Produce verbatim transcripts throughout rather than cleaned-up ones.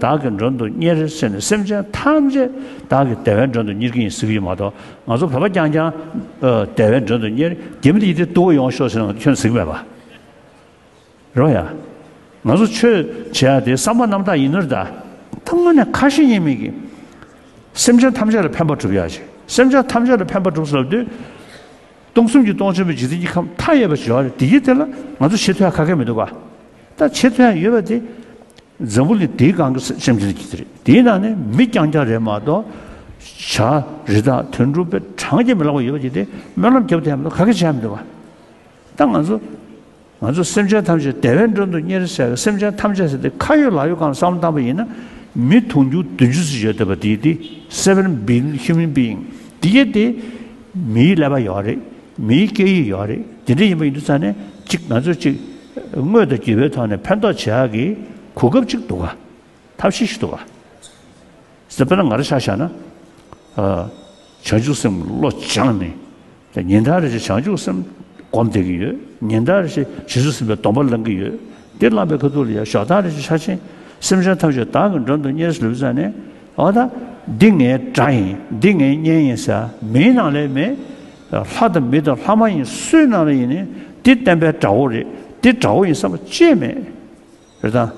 བདག་གི་མགྲོན་དུ་གཉེར་ཟེར་ནས་སེམས་ཅན་ཐམས་ཅད་བདག་གི་བདེ་བའི་མགྲོན་དུ་གཉེར་གྱི་ཡིན་ཟེར་གྱི་ཡོད་མ་གཏོགས། ང་ཚོ་བོད་པ་རྐྱང་རྐྱང་བདེ་བའི་མགྲོན་དུ་གཉེར། རྒྱ་མི་དེ་ཡིན་དེ་སྡུག་པོ་ཡོང་ཤོག་ཟེར་ན་ཁྱོད་ཟེར་གྱི་མེད་པ། རེད་བ་ཡ། ང་ཚོ་ཆོས་བྱེད་ཡ་དེ་བསམ་པ་རྣམ་དག་ཡིན་ནོ་རེད་ད། ད་དངོས་གནས་ཁ་ཞེ་གཉིས་མེད་ཀྱི། སེམས་ཅན་ཐམས་ཅད་ལ་ཕན་པ་སྒྲུབ་ཡ་ཞིག་སེམས་ཅན་ཐམས་ཅད་ལ་ཕན་པ་སྒྲུབ་ཟེར་ལབ་དུས། སྟོང་གསུམ་གྱི་སྟོང་ཆེན་པོའི་འཇིག་རྟེན་གྱི་ཁམས་མཐའ་ཡས་པ་ཞིག་ཡོད་རེད། དེ་ཡི་དེ་ལ་ང་ཚོ་བྱེད་ཐུབ་ཡ་ག་གེ་མི་འདུག་ག་ད་བྱེད་ཐུབ་ཡ་ཡོད་པ་དེ། འཛམ་བུ་གླིང་འདིའི་སྒང་གི་སེམས་ཅན་གྱི་དེ་རེད། དེའི་ནང་ནས་མི་རྐྱང་རྐྱང་རེད་མ་གཏོགས། བྱ་རི་དྭགས་དུད་འགྲོ་དཔེ་གྲངས་ཀྱིས་མི་ལོངས་པ་ཡོད་པ་ཅིག་དེ་སྨོན་ལམ་རྒྱབ་ཐུབ་ཡ་མི་འདུག་ག་གེ་བྱེད་ཡ་མི་འདུག་ག་ད་ང་ཚོ། ང་ཚོ་སེམས་ཅན་ཐམས་ཅད་བདེ་བའི་མགྲོན་དུ་གཉེར་ཟེར་བའི་སེམས་ཅན་ཐམས་ཅད་ཟེར་ཏེ་ཁ་ཡོད་ལག་ཡོད་སྒང་བསམ་བློ་བཏང་པ་ཡིན་ན། མི་དུང་ཕྱུར་བདུན་ཅུ་ཙམ་ཡོད་བསྡད་པ་དེ་དེ་seven billion human being དེ་གས་དེ་མིའི་ཀླད་པ་ཡོད་རེད། མིའི་སྐད་ཡིག་ཡོད་རེད། དེ་འདྲ་ཡིན་པ་ཡིན་དུས་ཙང་ནས་གཅིག་ང་ཚོ་གཅིག་དངོས་དང་བརྒྱུད་པའི་ཐོག་ནས་ཕན་ཐོགས་བྱེད་ཡག་གི་གོ་སྐབས་གཅིག་འདུག་ག་ཐབས་ཤེས་ཤིག་འདུག་ག་ཟེར་དཔེར་ན་ང་རང་ཆ་བཞག་ན། ཨ། བྱང་ཆུབ་སེམས་བློ་སྦྱངས་ནས། ཉིན་ལྟར་རེ་བཞིན་བྱང་ཆུབ་སེམས་སྒོམ་བསྡད་ཀྱི་ཡོད། ཉིན་ལྟར་རེ་བཞིན་རྗེས་སུ་ཟིན་པའི་སྡོམ་པ་བླང་གི་ཡོད། འདི་བླངས་པའི་ཁ་ཐུག་ལ་ཡང་ཞོགས་ཐག་རེ་བཞིན་ཆ་ཆེན་སེམས་ཅན་ཐམས་ཅད་བདག་གི་མགྲོན་དུ་གཉེར་ཟེར་ལབ་ཙང་ནས། འོ་ད། འདི་ངའི་དགྲ་ཡིན། འདི་ངའི་གཉེན་ཡིན་ཟེར་མིའི་ནང་ལས་མེད། ལྷ་དང་མི་དང་ལྷ་མ་ཡིན་སུའི་ནང་ལ་ཡིན་ནའི་འདི་བསྟན་པའི་དགྲ་བོ་རེད། འདི་དགྲ་བོ་ཡིན་བསམ་པ་ཅིས་མེད། རེད་དང་།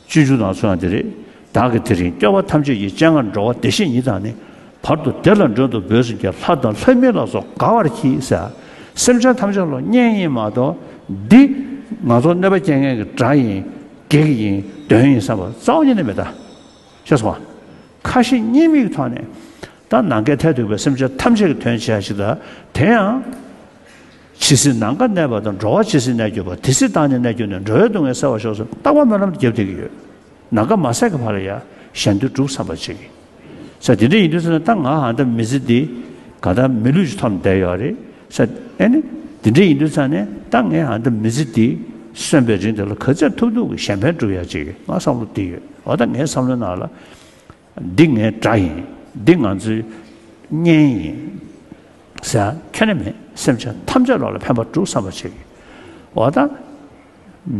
སྤྱོད་འཇུག་ནང་གསུངས་ཡ་དེ་རེད། བདག་གིས་དེ་རིང་སྐྱོབ་པ་ཐམས་ཅད་ཀྱི་སྤྱན་སྔར་འགྲོ་བ་བདེ་གཤེགས་ཉིད་དང་ནི། བར་དུ་བདེ་ལ་མགྲོན་དུ་བོས་སོ་ཀྱང་། ལྷ་དང་ལྷ་མིན་ལ་སོགས་དགའ་བར་གྱིས་ཟེར། སེམས་ཅན་ཐམས་ཅད་ལ་གཉེན་ཡིན་མ་གཏོགས། འདི་ང་ཚོ་གནོད་པ་སྐྱེལ་མཁན་གྱི་དགྲ་ཡིན། བགེགས་ཡིན། གདོན་ཡིན་བསམ་པ་རྩ་བ་ཉིད་ནས་མེད་ད། ཤེས་སོང་ང་། ཁ་ཞེ་གཉིས་མེད་ཀྱི་ཐོག་ནས། ད་ནམ་མཁའི་མཐས་གཏུགས་པའི་སེམས་ཅན་ཐམས་ཅད་ཀྱི་དོན་བྱེད་ཡ་ཞིག་དང་། དེ་ཡང་། ཇི་སྲིད་ནམ་མཁའ་གནས་པ་དང་། འགྲོ་བ་ཇི་སྲིད་གནས་གྱུར་པ། དེ་སྲིད་བདག་ནི་གནས་གྱུར་ནས། འགྲོ་བའི་སྡུག་བསྔལ་སེལ་བར་ཤོག་ཟེར་རྟག་པར་སྨོན་ལམ་དུ་བརྒྱབ་བསྡད་ཀྱི་ཡོད། ནམ་མཁའ་མ་ཟད་ཀྱི་བར་ལ་ཡང་གཞན་དོན་སྒྲུབ་བསམ་པ་བྱེད་ཀྱི། ས་དེ་འདྲ་ཡིན་དུས་ཙང་ནས་ད་ང་ཧ་ད་མི་ཚེ་འདི་ག་ད་མི་ལུས་ཅིག་ཐོབ་བསྡད་ཡོད་རེད་ས། ཨེ་ནི། དེ་འདྲ་ཡིན་དུས་ཙང་ནས་ད་ངས་ཧ་ད་མི་ཚེ་འདི་གསོན་པའི་རིང་དེ་ལ་ག་ཚད་ཐུབ་ཐུབ་ཀྱི་གཞན་ཕན་སྒྲུབ་ཡ་ཅིག་ང་བསམ་བློ་འདི་ཡོད། འོ་ད་ངའི་བསམ་བློའི་ནང་ལ། འདི་ངའི་དགྲ་ཡིན། འདི་ང་ཚོའི་གཉེན་ཡིན་ཟེར་ཁྱོན་ནས་མེད། སེམས་ཅན་ཐམས་ཅད་ལ་ལ་ཕན་པ་སྒྲུབ་བསམ་པ་བྱེད་ཀྱི། འོ་ད།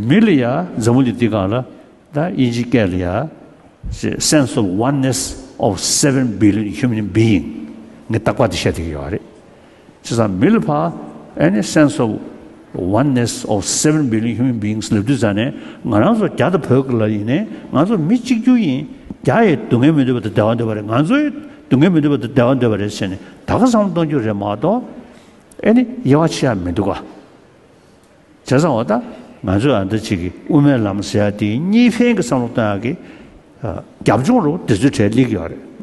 མི་ལ་ཡ་འཛམ་བུ་གླིང་འདི་སྒང་ལ་ད་དབྱིན་ཇིའི་སྐད་ལ་ཡ། Sense of oneness of seven billion human being ངས་རྟག་པར་འདི་བཤད་བསྡད་ཀྱི་ཡོད་རེད། བྱས་ཙང་མི་ལ་ཕར་any sense of oneness of seven billion human beings ལབ་དུས་ཙང་ནས་ང་རང་ཚོ་རྒྱ་དང་བོད་ཀྱི་ལ་ཡིན་ནའི་ང་ཚོ་མི་གཅིག་གྱུར་ཡིན། རྒྱ་ཡི་སྡུག་བསྔལ་མི་འདོད་པ་དང་བདེ་བ་འདོད་པ་རེད། ང་ཚོ་ཡི་སྡུག་བསྔལ་མི་འདོད་པ་དང་བདེ་བ་འདོད་པ་རེད་ཟེར་ནས་ད་ག་བསམ་བློ་གཏོང་རྒྱུ་རེད་མ་གཏོགས། ཨེ་ནི་དབྱེ་བ་ཕྱེ་ཡ་མི་འདུག་ག་བྱས་ཙང་འོ་ད་ང་ཚོས་ཨ་འདི་གཅིག་གི་དབུ་མའི་ལམ་ཟེར་ཡ་དེ་གཉིས་ཕན་གྱི་བསམ་བློ་གཏོང་ཡ་གི་རྒྱབ་ལྗོངས་རུ་དེ་ཚོའི་གྲས་སླེབས་ཀྱི་ཡོད་རེད།